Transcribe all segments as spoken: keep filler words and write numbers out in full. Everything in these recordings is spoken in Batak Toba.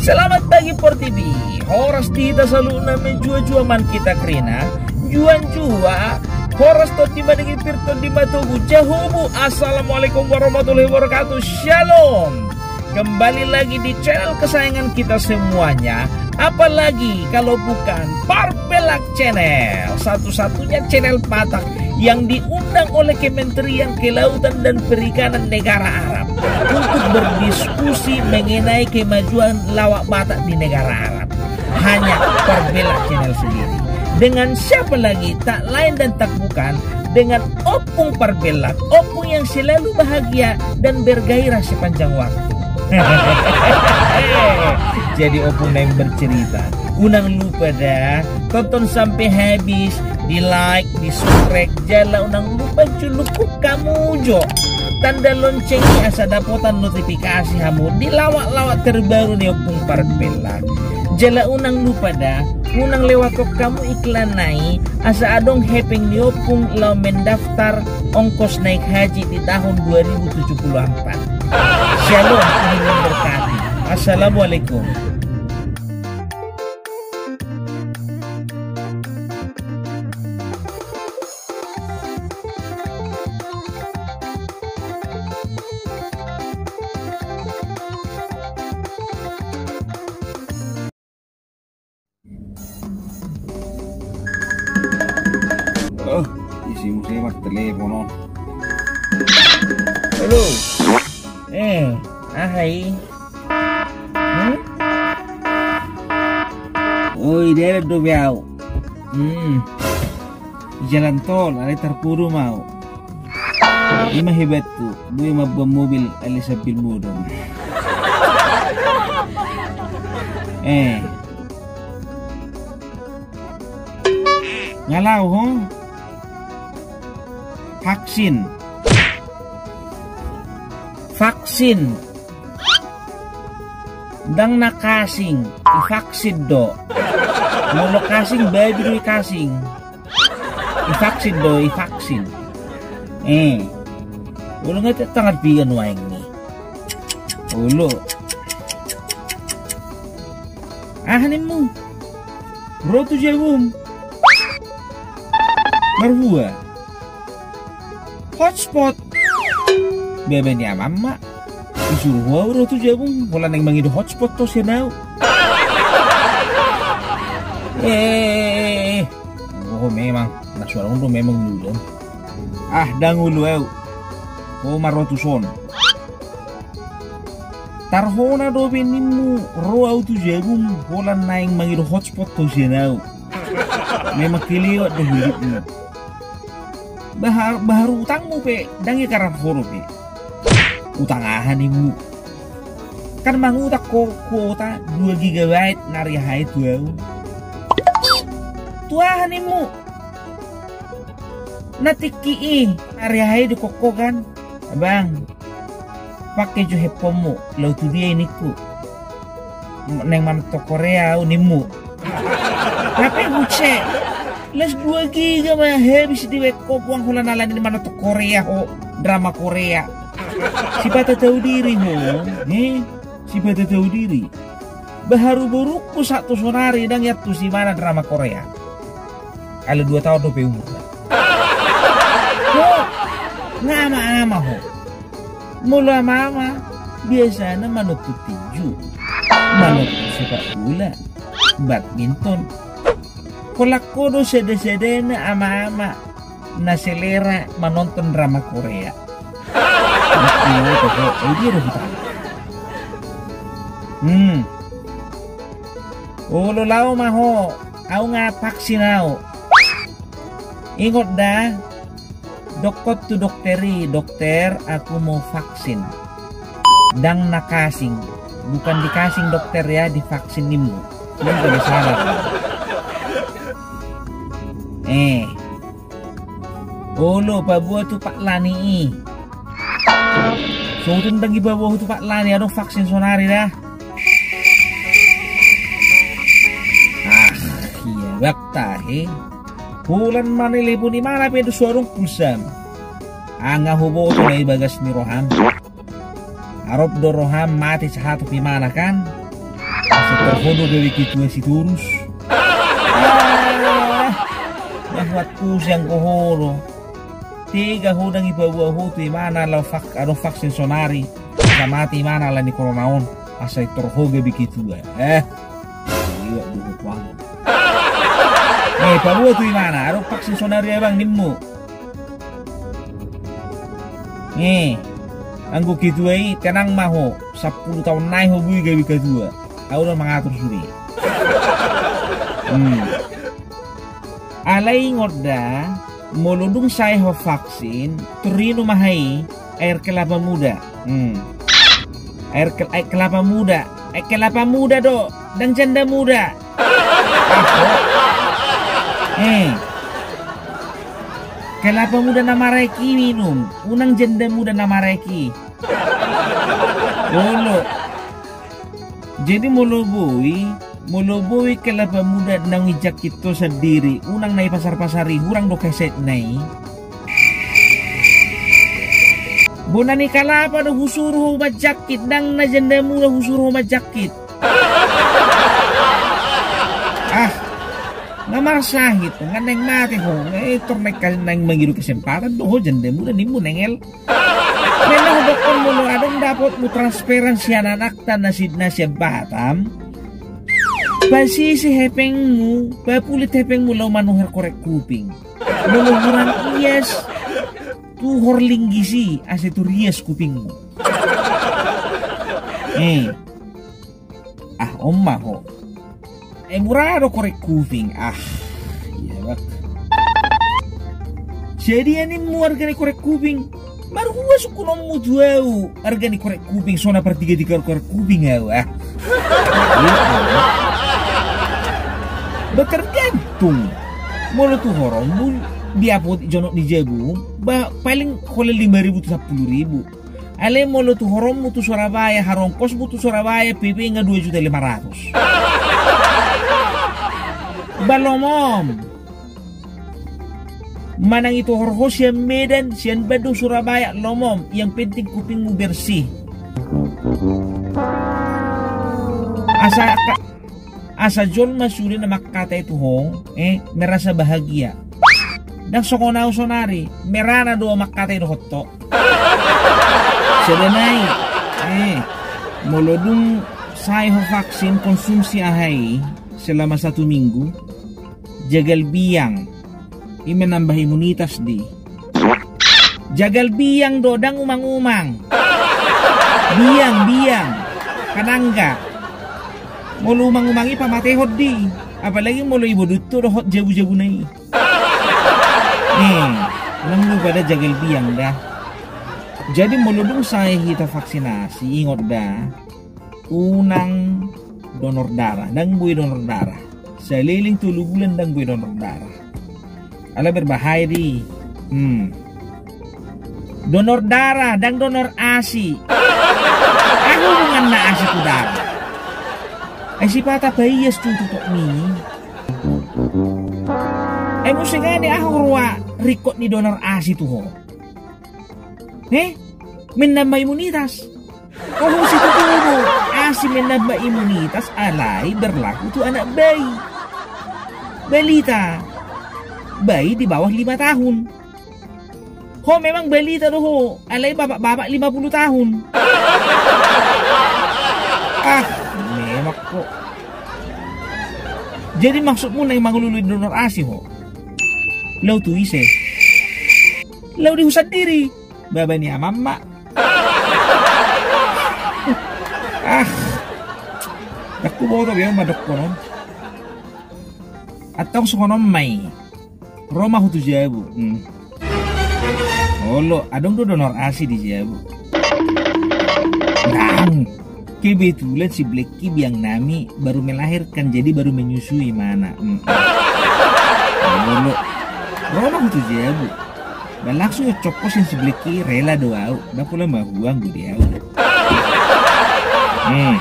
Selamat pagi Portibi. Horas di hita saluhutna, manjua-jua ma hita kerina. Juan-jua. Horas tondi madenggan, pir tondi matogu. Jahomu. Assalamualaikum warahmatullahi wabarakatuh. Shalom. Kembali lagi di channel kesayangan kita semuanya. Apalagi kalau bukan Parpelak Channel, satu-satunya channel Batak yang diundang oleh Kementerian Kelautan dan Perikanan negara Arab untuk berdiskusi mengenai kemajuan lawak Batak di negara Arab. Hanya Parpelak Channel sendiri. Dengan siapa lagi? Tak lain dan tak bukan dengan Ompung Parpelak. Ompung yang selalu bahagia dan bergairah sepanjang waktu. Jadi Ompung na bercerita. Unang lupa da, tonton sampai habis, di like, di subscribe, jala unang lupa julukkon hamu jo tanda lonceng i asa dapotan notifikasi hamu di lawak-lawak terbaru ni Ompung Parpelak. Jala unang lupa da, unang lewathon hamu iklan na i, asa adong hepeng ni Ompung laho mendaftar ongkos naik haji di tahun dua ribu tujuh puluh empat. Shalom, Tuhan memberkati. Assalamualaikum. Oh, isi muse martelepon on. Halo. Eh, aha i? Hmm? Oi, dalan dope au. Hmm. Di jalan tol, alai tarpudun ma au. Ima hebathu, boi mamboan mobil alai sambil modom. Eh. Nga laho ho? Vaksin. Vaksin. Ndang na kasing, ivaksin do. Molo kasing, babi do ikasing. Ivaksin do, ivaksin. Eh. Olo, nga tangan piga nuaeng ni. Olo. Aha nimmu? Ro tu jabum. Marhua? Hotspot. Baba ni amam ma. Disuru ho au ro tu jabum, holan naeng mangido hotspot ho sian au. Eh, eh, eh, eh. Oh, memang. Na suara on do memang ulu on. Ah, ndang ulu au. Ho ma ro tuson. Tarhona dope nimmu ro au tu jabum, holan naeng mangido hotspot ho sian au. Memang kelewat do hulitmu. Bahar, bahar utangmu pe, ndang ikarap ho dope. Utang aha nimmu? Kan mangutang ho kuota dua gigabyte na ari aha i tu au. Tu aha nimmu? Na tingki i, na ari aha i didok ho kan? Abang, pake jo handphonemu, laho tu dia i ningku. Naeng manonton Korea au nimmu. Hape buset. Las dua giga ma habis dibaen ho, buang holan alani manonton Korea ho, drama Korea. Sipata tahu diri ho, eh? Sipata tahu diri. Baharu borungku sahat tu sonari ndang iantusi ibana drama Korea. Alai dua taon dope umurna. Ho, nga ama-ama ho. Molo ama-ama, biasana manonton tinju, manonton sepak bola, badminton. Holan ho do sada-sadana ama-ama na selera manonton drama Korea. Olo, laho ma ho, au nga vaksin au. Ingot da, dok ho tu dokter i, "Dokter, aku mau vaksin." Ndang na kasing. Bukan dikasing dokter ya, divaksin nimmu. Ndang boleh salah. Eh. Olo, paboa tu Pak Lani i. Sotung ndang dipaboa tu Pak Lani, adong vaksin sonari da. Ah, ia bak tahe. Holan manelepon imana pe do so adong pulsam. Nga huboto na i bagas ni roham. Arop do roham mate sahatop imana kan? Asa torho do gabe ketua Sitorus. Ah, nyahuat ku sian ho do. Tega ho ndang dipaboa ho tu imana laho vak-, adong vaksin saonari. Asa mate imana ala ni corona on. Asa torho gabe ketua. Eh. Iwa dulu puang. Eh, paboa tu imana, adong vaksin saonari abang nimmu. Eh, anggo ketua i tenang ma ho, sampulu taon nai ho boi gabe ketua. Au do mangatur sude. Hmm. Alai ingot da, molo dung sae ho vaksin, tor inum aha i, air kelapa muda. Hmm. Air kel-, air kelapa muda. Air kelapa muda do, ndang janda muda. Eh. Kelapa muda na maraek i inum, unang janda muda na maraek i. Olo. Jadi molo boi, molo boi kelapa muda naung dijangkit ho sandiri, unang na dipasar-pasari, hurang do kesetna i. Bona ni kalapa do husuru ho manjangkit, ndang na janda muda husuru ho manjangkit. Ah, na marsahit, nga naeng mate ho, eh, tor naeng kas-, naeng mangido kesempatan do ho janda muda nimmu nengel. Memang hudokkon molo adong dapotmu transferan sian anakta na si-, na sian Batam, pasisi hepengmu, papulit hepengmu laho manuhor korek kuping. Molo hurang ias, tuhor linggis i, asa tu rias kupingmu. Eh. Ah, on ma ho. Eh, mura do korek kuping. Ah, iya bak. Jadi animmu arga ni korek kuping. Marhua sungkunonmu tu au arga ni korek kuping, so na partiga-tiga korek kuping au, ah. Ba tergantung. Molo tuhoronmu di apotik, jonok ni jabu, ba paling holan lima ribu tu sampulu ribu. Alai molo tuhoronmu tu Surabaya, harongkosmu tu Surabaya, P P nga dua juta lima ratus. Ba lomo. Manang dituhor ho sian Medan, sian Bandung, Surabaya, lomo. Yang penting kupingmu bersih. Asa ka-, asa jolma sude na mangkatai tu ho, eh, merasa bahagia. Ndang songon au saonari, merana do mangkatai dohot ho. Sada nai, eh, molo dung sae ho vaksin, konsumsi aha i selama satu minggu, jagal biang. I menambah imunitas di. Jagal biang do, ndang umang-umang. Biang, biang. Kanangga. Molo umang-umang i pamatehon di. Apalagi molo ibodut tu dohot jabu-jabuna i. Nih, unang lupa da jagal biang da. Jadi molo dung sae hita vaksinasi, ingot da. Unang donor darah, ndang boi donor darah. Saleleng tolu bulan ndang boi donor darah. Ala berbahaya di. Hmm. Donor darah, ndang donor asi. Aha hubunganna asi tu darah? Ai sipata paias tu tutokmi. Ai muse gani aha rua ringkot ni donor asi tu ho? Eh? Menambah imunitas. Ho, ho, situtu do. Asi menambah imunitas alai berlaku tu anak bayi. Balita. Bayi di bawah lima tahun. Ho memang balita do ho, alai bapak-bapak lima puluh tahun. Ah, memang ho. Jadi maksudmu naeng mangalului donor asi ho? Laho tu ise? Laho di ho sandiri. Baba ni amam ma. Ah. Ndang huboto be on mandokkon on. Antong songon on ma i. Ro ma ho tu jabu. Hmm. Olo, adong do donor asi di jabu. Ndang. Kebetulan si Blacky biang nami baru melahirkan, jadi baru menyusui ma na. Hmm. Olo. Ro ma ho tu jabu. Ba langsung cokko sian si Blacky, rela do au. Ndang pola mahuang gode au. Hmm.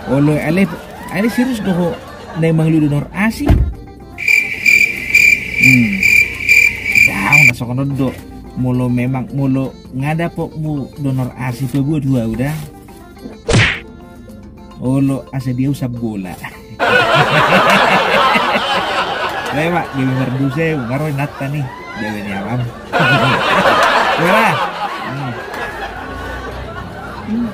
Olo, ale, ale serius do ho naeng mangalului donor asi? Hmm. Ndang, na songon on do. Molo memang, molo nga dapotmu donor asi, paboa tu au da. Olo, asa dia usap bola. Lewa, dia marduse, umaro nata nih, dia ni amam. Ora. Hmm.